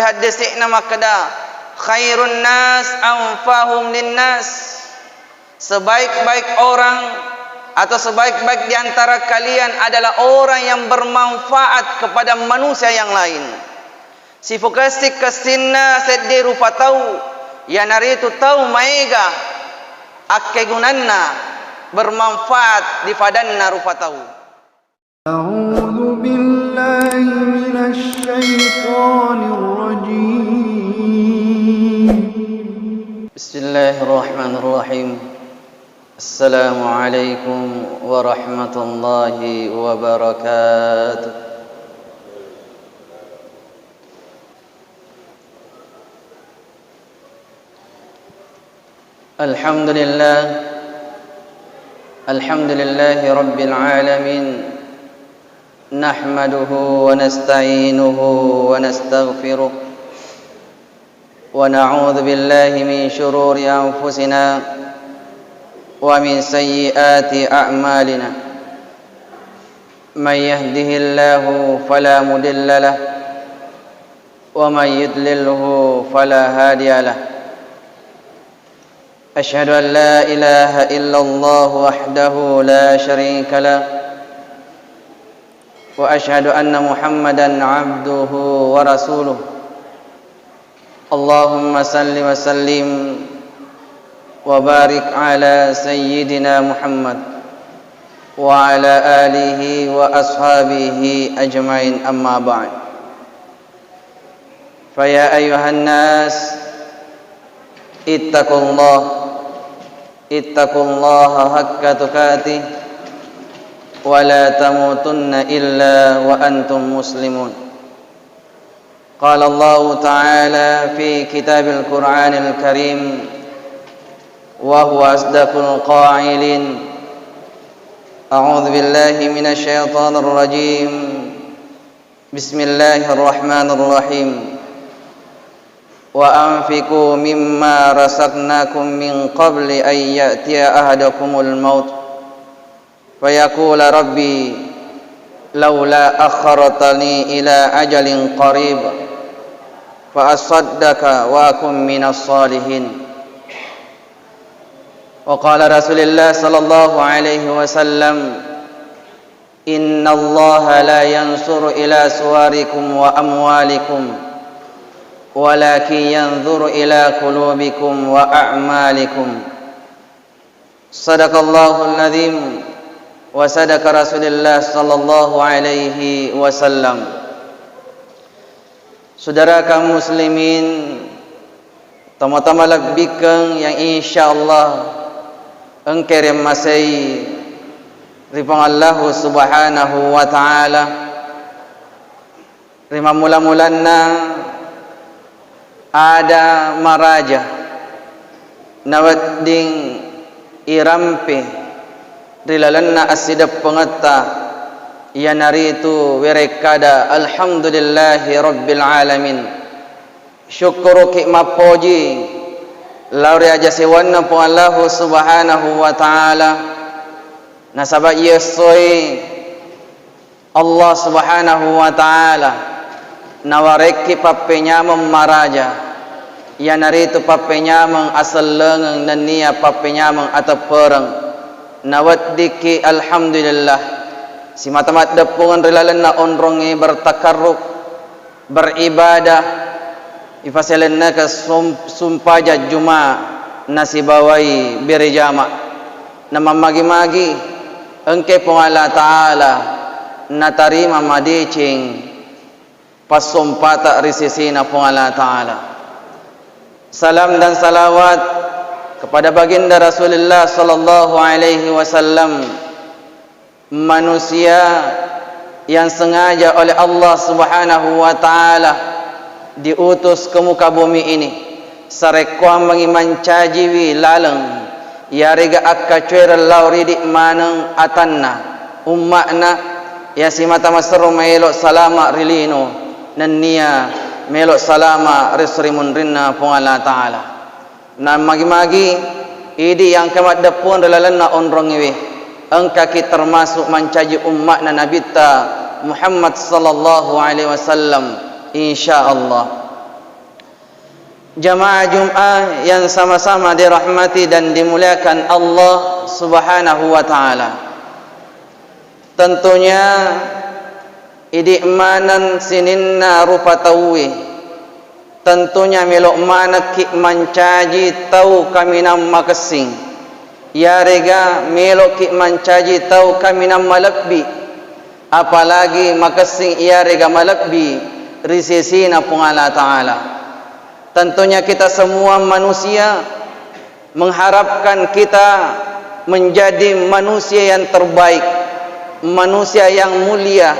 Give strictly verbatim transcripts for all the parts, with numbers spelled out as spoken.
Haddese'na makkeda, "Khairun nas anfahum linnas." Sebaik-baik orang atau sebaik-baik di antara kalian adalah orang yang bermanfaat kepada manusia yang lain. Sifukessi-kessinna seddi rupa tau, iyanaritu tau maega akkegunanna, bermanfaat di padanna rupa tau. أعوذ بالله من الشيطان الرجيم. بسم الله الرحمن الرحيم. السلام عليكم ورحمة الله وبركاته. الحمد لله. الحمد لله رب العالمين. نحمده ونستعينه ونستغفره. ونعوذ بالله من شرور أنفسنا ومن سيئات أعمالنا. من يهده الله فلا مضل له، ومن يضلله فلا هادي له. أشهد أن لا إله إلا الله وحده لا شريك له، وأشهد أن محمدا عبده ورسوله. اللهم صل وسلم وبارك على سيدنا محمد وعلى آله وأصحابه أجمعين، أما بعد. فيا أيها الناس، اتقوا الله، اتقوا الله حق تقاته، ولا تموتن إلا وأنتم مسلمون. قال الله تعالى في كتاب القرآن الكريم، وهو أصدق القائلين: أعوذ بالله من الشيطان الرجيم. بسم الله الرحمن الرحيم. وأنفقوا مما رزقناكم من قبل أن يأتي أحدكم الموت فيقول: رب لولا أخرتني إلى أجل قريب فأصدق وأكن من الصالحين. وقال رسول الله صلى الله عليه وسلم: إن الله لا ينظر إلى صوركم وأموالكم، ولكن ينظر إلى قلوبكم وأعمالكم. صدق الله العظيم وصدق رسول الله صلى الله عليه وسلم. Saudara kaum muslimin, tama-tama lebbikeng yang insyaallah engka riammasei ri Puang Allahu Subhanahu wa Ta'ala. Ri mammula-mulanna ada maraja nawedding irampe ri lalenna assideppengetta, iyanaritu werekkada, "Alhamdulillahi Rabbil Alamin." Syukkuruki mappoji lao ri aja sewanna Puang Allahu Subhanahu wa Ta'ala, nasaba iyessoi Allah Subhanahu wa Ta'ala nawarekki pappenyameng maraja, iyanaritu pappenyameng asellengeng nennia pappenyameng ateppereng. Naweddikki alhamdulillah, simata maddeppungeng ri lalenna onrongnge bertakarruk, beribadah, ifaselennakeng sum-, sumpajang Juma nasibawai berejama. Namammagi-magi engke Puang Allah Ta'ala natarima madeceng passompata ri sesena Puang Allah Ta'ala. Salam dan salawat kepada baginda Rasulullah sallallahu alaihi wasallam, manusia yang sengaja oleh Allah Subhanahu wa Ta'ala diutus ke muka bumi ini, sarekkoammengngi mancajiwi laleng, yarega akkacoereng lao ridi maneng atanna, umma'na, yang simata maserro maelo salama ri lino, nennia melo salama ri srimunrinna Puang Allah Ta'ala. Namagi-magi idi yang engka maddeppung ri lalenna onrongngewe, engkaki termasuk mancaji umma'na Nabitta Muhammad sallallahu alaihi wasallam, insyaallah. Jamaah Jumat yang sama-sama dirahmati dan dimuliakan Allah Subhanahu wa Ta'ala. Tentunya, idi maneng sininna rupa tauwe. Tentunya, melo manekki mancaji tau kaminang makessing. Iyarega meloki mancaji tau kaminang malebbi. Apalagi makessing iyarega malebbi ri sesena Puang Allah Ta'ala. Tentunya kita semua manusia mengharapkan kita menjadi manusia yang terbaik, manusia yang mulia,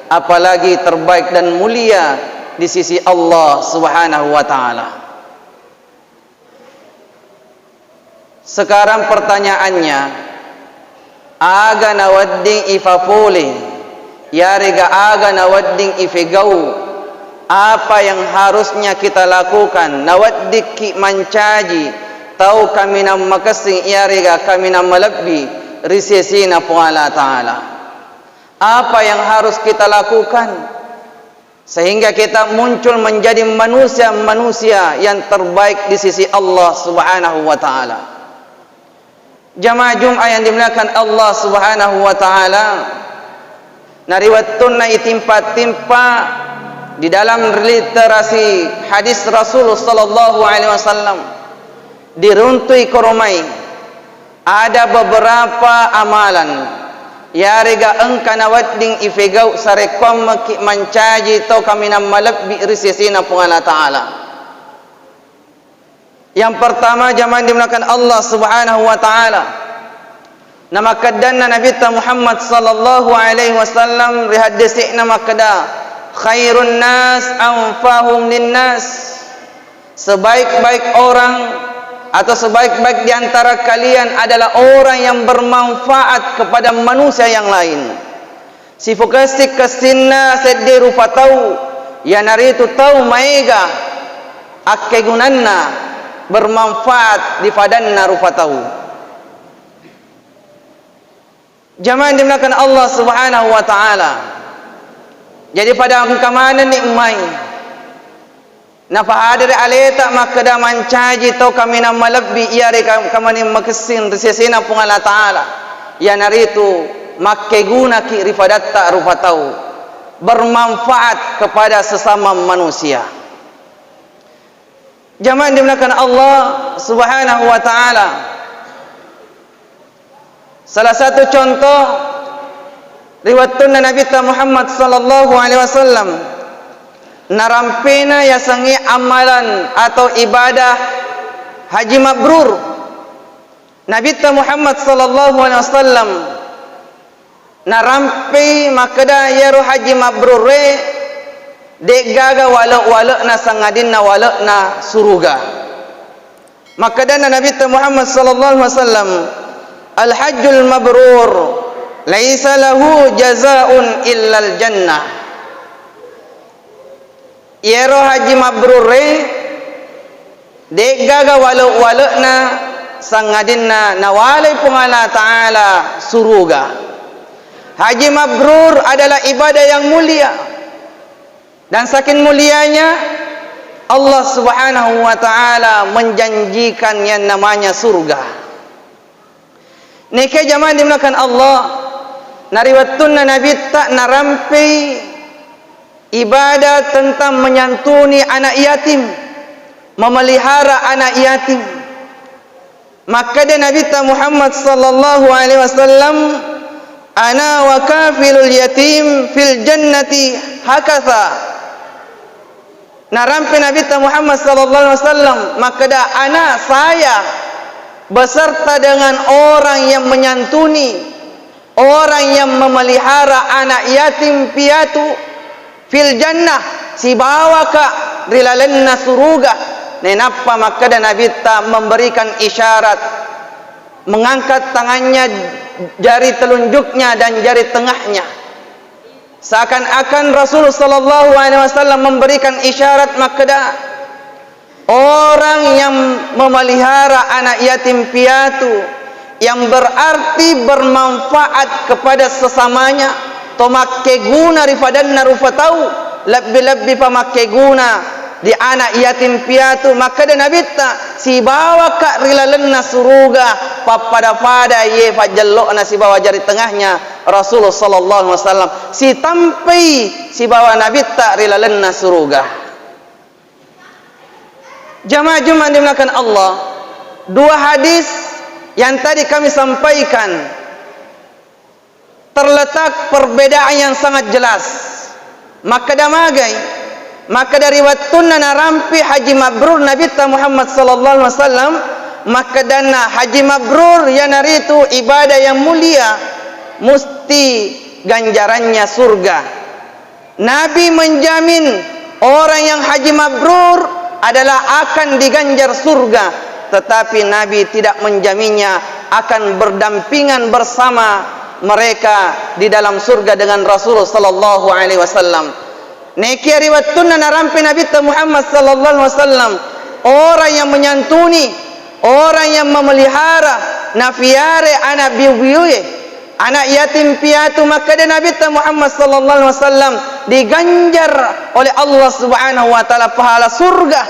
apalagi terbaik dan mulia di sisi Allah Subhanahu wa Ta'ala. Sekarang pertanyaannya, aga nawedding ifapole, yarega aga nawedding ifegau? Apa yang harusnya kita lakukan naweddikki mancaji tau kaminang makessing, yarega kaminang malebbi ri sesena Puang Allah Ta'ala? Apa yang harus kita lakukan sehingga kita muncul menjadi manusia-manusia yang terbaik di sisi Allah Subhanahu wa Ta'ala? Jamaah Jumat yang dimuliakan Allah Subhanahu wa Ta'ala, nariwettunna itimpa-timpa di dalam literasi hadis Rasul sallallahu alaihi wasallam, diruntui koromai ada beberapa amalan yarega engka nawedding ifegau sarekkuammekki mancaji tau kaminang malebbi ri sesena Puang Allah Ta'ala. Yang pertama, jamaah dimuliakan Allah Subhanahu wa Ta'ala, namakkeddanna Nabitta Muhammad sallallahu alaihi wasallam ri haddese'na makkeda, "Khairun nas anfahum linnas." Sebaik-baik orang atau sebaik-baik di antara kalian adalah orang yang bermanfaat kepada manusia yang lain. Sifukessing-kessinna seddi rupa tau, iyanaritu tau maega akkegunanna, bermanfaat di fadanna rupa tau. Jamaah yang dimuliakan Allah Subhanahu wa Ta'ala. Jadi, pada engka manenni mai nafahadere aleta makkeda mancaji tau kaminang malebbi, iyarega kaminang makessing ri sesena Puang Allah Ta'ala, iyanaritu makkegunaki ri fadatta rupa tau, bermanfaat kepada sesama manusia. Jamaah yang dimuliakan Allah Subhanahu wa Ta'ala, salah satu contoh, ri wettunna Nabitta Muhammad sallallahu alaihi wasallam narampena yasengnge amalan atau ibadah haji mabrur. Nabitta Muhammad sallallahu alaihi wasallam narampei makkeda, iyaro haji mabrurre de'gaga wale'-wale'na sangadinna wale'na suruga. Makkedanna Nabitta Muhammad sallallahu alaihi wasallam, "Al-hajjul mabrur laisa lahu jazaun illal jannah." Iyaro haji mabrurre de'gaga wale'-wale'na sangadinna nawalai Puang Allah Ta'ala suruga. Haji mabrur adalah ibadah yang mulia. Dan saking mulianya, Allah Subhanahu wa Ta'ala menjanjikan yang namanya surga. Neke jamaah dimuliakan Allah, nariwettunna Nabitta narampei ibadah tentang menyantuni anak yatim, memelihara anak yatim. Makkeda Nabitta Muhammad sallallahu alaihi wasallam, "Ana wa kafilul yatim fil jannati hakatha." Narampe Nabitta Muhammad sallallahu alaihi wasallam makkeda, "Ana, saya, beserta dengan orang yang menyantuni, orang yang memelihara anak yatim piatu, fil jannah, sibawaka ri lalenna suruga." Nainappa makkeda Nabitta memberikan isyarat, mengangkat tangannya, jari telunjuknya dan jari tengahnya. Seakan-akan Rasul sallallahu alaihi wasallam memberikan isyarat makkeda, orang yang memelihara anak yatim piatu, yang berarti bermanfaat kepada sesamanya, to makkeguna ri fadanna rupa tau, lebbi-lebbi pa makkeguna di anak yatim piatu, makkeda Nabitta, "Sibawaka ri lalenna suruga pappada-pada iye pajjello'na sibawa jari tengahnya Rasulullah sallallahu alaihi wasallam, sitampai sibawa Nabitta ri lalenna suruga." Jamaah Jumat dimuliakan Allah, dua hadis yang tadi kami sampaikan terletak perbedaan yang sangat jelas. Makkeda magai, makkeda ri wettunna narampi haji mabrur Nabitta Muhammad sallallahu alaihi wasallam, makkedanna haji mabrur iyanaritu ibadah yang mulia, musti ganjarannya surga. Nabi menjamin orang yang haji mabrur adalah akan diganjar surga, tetapi Nabi tidak menjaminnya akan berdampingan bersama mereka di dalam surga dengan Rasul sallallahu alaihi wasallam. Nekia ri wettunna narampi Nabitta Muhammad sallallahu alaihi wasallam, orang yang menyantuni, orang yang memelihara, nafiare anak biu-biue, anak yatim piatu, makkeda Nabitta Muhammad sallallahu alaihi wasallam, diganjar oleh Allah Subhanahu wa taala pahala surga,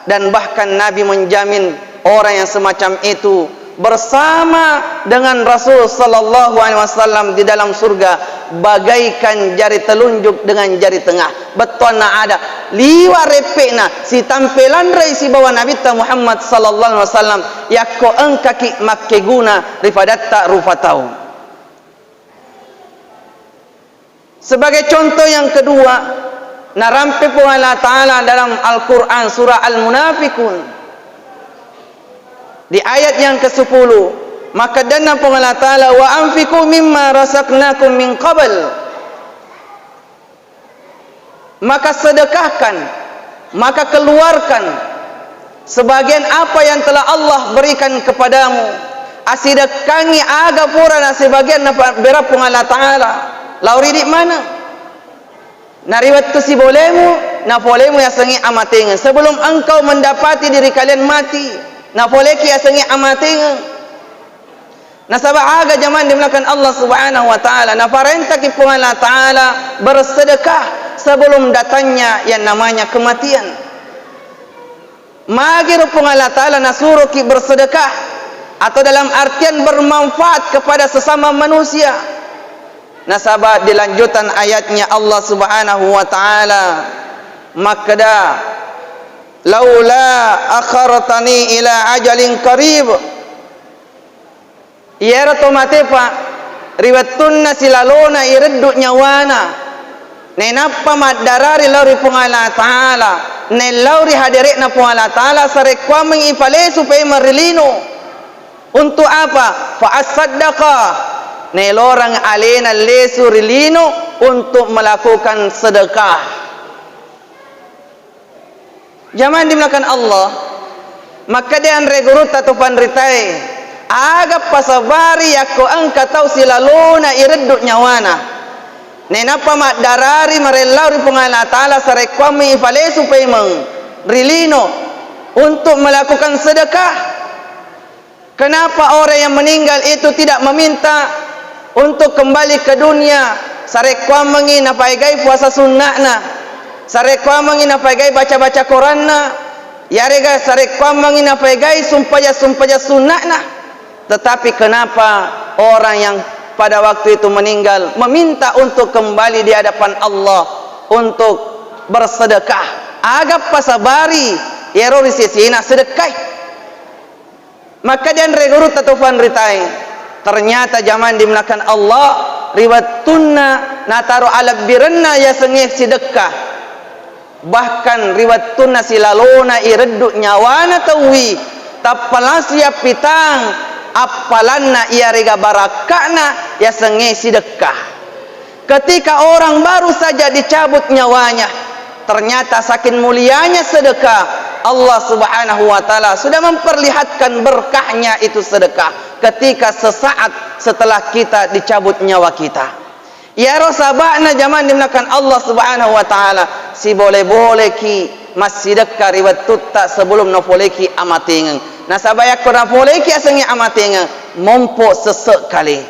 dan bahkan Nabi menjamin orang yang semacam itu bersama dengan Rasul sallallahu alaihi wasallam di dalam surga bagaikan jari telunjuk dengan jari tengah. Bettuanna ada liwa' reppe'na sitampe lanrei sibawa Nabitta Muhammad sallallahu alaihi wasallam yakko engkaki makkeguna ri padatta rupa tau. Sebagai contoh yang kedua, narampe Puang Allah Ta'ala dalam Al-Quran surah Al-Munafiqun di ayat yang kesepuluh, makkedanna Puang Allah Ta'ala, "Wa anfiqu mimma razaqnakum min qabl." Maka sedekahkan, maka keluarkan sebagian apa yang telah Allah berikan kepadamu. Asidekkangi aga pura na sebagian na pa-, bera Puang Allah Ta'ala. Lao ridi' maneng. Na ri wettu sibolemu, na polemu yasengnge amatengeng. Sebelum engkau mendapati diri kalian mati, na poleki yasengnge amatengeng. Nasaba aga jamaah dimuliakan Allah Subhanahu wa Ta'ala, naparentaki Puang Allah Ta'ala bersedekah sebelum datangnya yang namanya kematian. Magiro Puang Allah Ta'ala nasuroki bersedekah atau dalam artian bermanfaat kepada sesama manusia. Nasaba dilanjutan ayatnya Allah Subhanahu wa Ta'ala makkeda, "Laula akhartani ila ajalin qarib." Iyaro to matepa, ri wettunna silalona ireddu nyawana, nainappa maddarari lao ri Puang Allah Ta'ala, naellau ri hadere'na Puang Allah Ta'ala, sarekkuammengngi ipalesu paimeng ri lino. Untuk apa? Fa asaddaqa, naelorang alena lesu ri lino untuk melakukan sedekah. Jamaah dimuliakan Allah, makkeda anre gurutta to panritae, aga pasabari yakko engka tau silalona ireddu nyawana, nainappa maddarari marellau ri Puang Allah Ta'ala sarekkuammi ipalesu paimeng ri lino untuk melakukan sedekah. Kenapa orang yang meninggal itu tidak meminta untuk kembali ke dunia? Sarekkuammengngi napaegai puasa sunna'na, sarekkuammengngi napaegai baca-baca Quranna, yarega sarekkuammengngi napaegai sumpajang-sumpajang sunna'na. Tetapi kenapa orang yang pada waktu itu meninggal meminta untuk kembali di hadapan Allah untuk bersedekah? Aga pasabari iyaro ri sesena sedekkai. Makkeda anre gurutta to panritae, ternyata jamaah dimuliakan Allah, ri wettunna nataro alebbirenna yasengnge sidekka, bahkan ri wettunna silalona ireddu nyawana tauwi, tappa langsung yappitang appalanna iyarega barakka'na yasengnge sidekka. Ketika orang baru saja dicabut nyawanya, ternyata saking mulianya sedekah, Allah Subhanahu wa Ta'ala sudah memperlihatkan berkahnya itu sedekah ketika sesaat setelah kita dicabut nyawa kita. Iyaro saba'na jamaah dimuliakan Allah Subhanahu wa Ta'ala, sibole-boleki massidekka ri wettutta sebelum nafoleki amatengeng. Nasaba yakko nafoleki asengnge amatengeng, mompo sesse kale.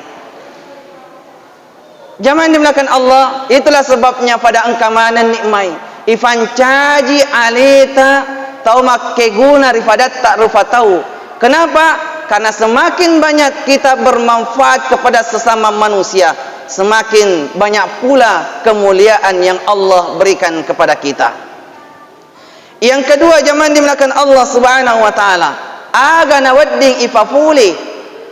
Jamaah yang dimuliakan Allah, itulah sebabnya pada engka manenni mai Ifancaji aleta tau makkeguna ri padatta rupa tau. Kenapa? Karena semakin banyak kita bermanfaat kepada sesama manusia, semakin banyak pula kemuliaan yang Allah berikan kepada kita. Yang kedua, jamaah dimuliakan Allah Subhanahu wa Ta'ala, aga nawedding ipapole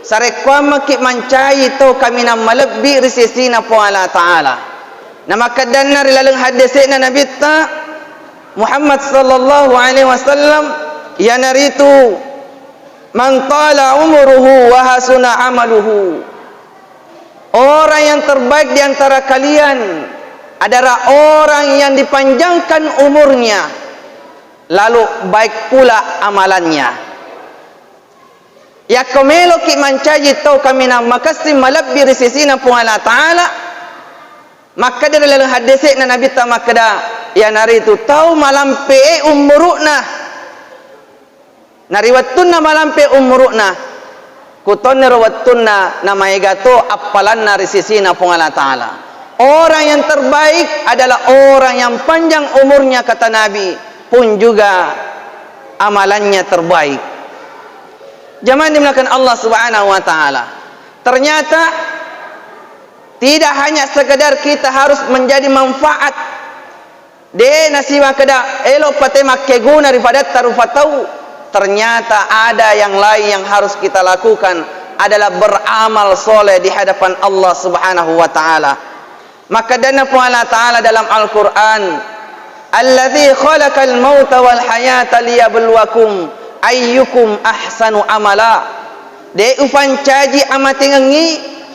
sarekkuammaki mancaji tau kaminang malebbi ri sesina Puang Allah Ta'ala. Namakkeddanna ri laleng haddese'na Nabitta Muhammad sallallahu alaihi wasallam, iyanaritu, "Man tala umuruhu wa hasuna amaluhu." Orang yang terbaik di antara kalian adalah orang yang dipanjangkan umurnya, lalu baik pula amalannya. Yakko meloki mancaji tau kaminang makessing malebbi ri sisina Puang Allah Ta'ala, makkeda ri laleng haddese'na Nabitta makkeda, iyanaritu tau malampe'e umuru'na. Na ri wettunna malampe umuru'na, kutonnero wettunna namaega to appalanna ri sisina Puang Allah Ta'ala. Orang yang terbaik adalah orang yang panjang umurnya, kata Nabi, pun juga amalannya terbaik. Jamaah dimuliakan Allah Subhanahu wa Ta'ala. Ternyata tidak hanya sekedar kita harus menjadi manfaat, de nasiba keda elo pate makkeguna ri padatta rupa tau. Ternyata ada yang lain yang harus kita lakukan adalah beramal soleh di hadapan Allah Subhanahu wa Ta'ala. Makkedana Puang Allah Ta'ala dalam Al-Quran, "Alladzi khalaqal mauta wal hayata liyabluwakum ayyukum ahsanu amala." De upancaji amatengengngi,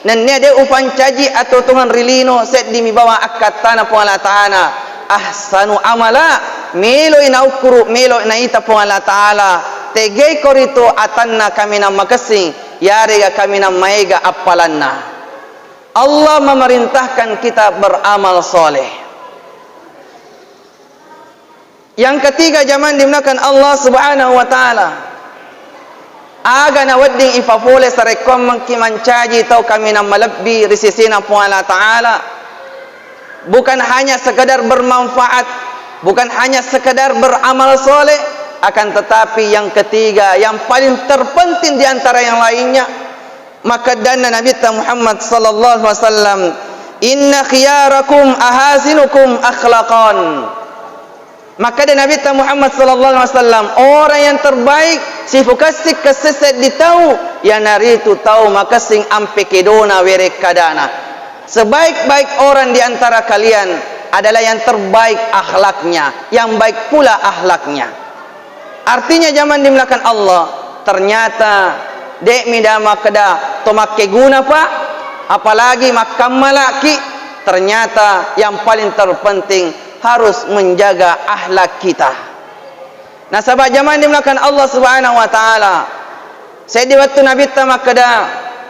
nennia de upancaji atuo-tuongeng ri lino, seddimi bawang akkattana Puang Allah Ta'ala. Ahsanu amala, meloi naukkuru, meloi naita Puang Allah Ta'ala, tegei korito atanna kaminang makessing, yarega kaminang maega appalanna. Allah memerintahkan kita beramal soleh. Yang ketiga, jamaah dimuliakan Allah Subhanahu wa Ta'ala, aga nawedding ipapole sarekkuammaki mancaji tau kaminang malebbi ri sisina Puang Allah Ta'ala, bukan hanya sekedar bermanfaat, bukan hanya sekedar beramal soleh, akan tetapi yang ketiga, yang paling terpenting di antara yang lainnya, makkeddanna Nabitta Muhammad sallallahu alaihi wasallam, "Inna khiyarakum ahasinukum akhlaqan." Makkeda Nabitta Muhammad sallallahu alaihi wasallam, orang yang terbaik sifukessing kessese di tau, iyanaritu tau makessing ampe kedona werekkadana. Sebaik-baik orang di antara kalian adalah yang terbaik akhlaknya, yang baik pula akhlaknya. Artinya, jamaah dimuliakan Allah, ternyata de mi da makkeda to makkeguna, Pak, apalagi makkammalaki. Ternyata yang paling terpenting harus menjaga akhlak kita. Nasaba, jamaah dimuliakan Allah Subhanahu wa Ta'ala, seddi wettu Nabitta makkeda,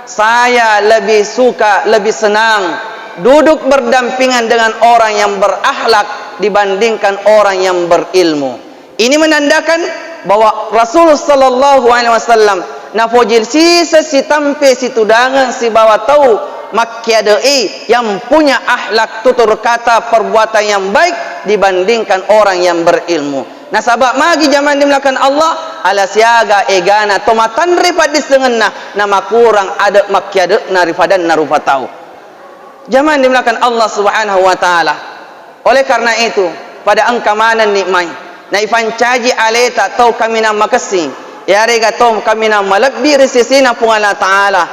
"Saya lebih suka, lebih senang duduk berdampingan dengan orang yang berakhlak dibandingkan orang yang berilmu." Ini menandakan bahwa Rasul sallallahu alaihi wasallam napoji siseng sitampe situdangeng sibawa tau makkiade'i yang punya akhlak, tutur kata, perbuatan yang baik dibandingkan orang yang berilmu. Nasaba magi, jamaah dimuliakan Allah, ala siaga egana to matanre paddissengenna, namakurang ade makkiade'na ri padanna rupa tau. Jamaah dimuliakan Allah Subhanahu wa Ta'ala. Oleh karena itu, pada engka manenni mai naipancaji aleta tau kaminang makessing, yarega tau kaminang malebbi ri sisina Puang Allah Ta'ala.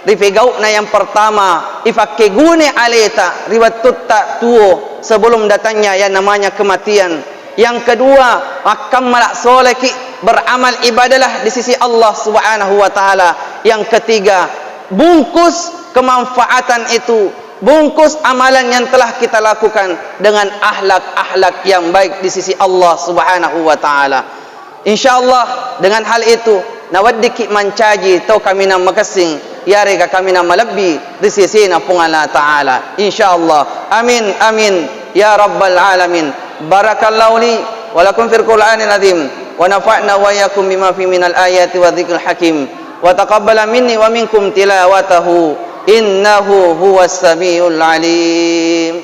Ripegau'na yang pertama, ipakkegune aleta ri wettutta tuo sebelum datangnya yang namanya kematian. Yang kedua, makkammala soleki, beramal ibadalah di sisi Allah Subhanahu wa Ta'ala. Yang ketiga, bungkus kemanfaatan itu, bungkus amalan yang telah kita lakukan dengan akhlak-akhlak yang baik di sisi Allah Subhanahu wa Ta'ala. Insyaallah, dengan hal itu, naweddikki mancaji tau kaminang makessing, yarega kaminang malebbi ri sisina Puang Allah Ta'ala. Insyaallah. Amin, amin, ya rabbal alamin. Barakallahu li wa lakum fil Qur'anil azim, wa nafa'na wa iyyakum bima fi minal ayati wa dzikril hakim, wa taqabbala minni wa minkum tilawatahu, innahu huwas samiul alim.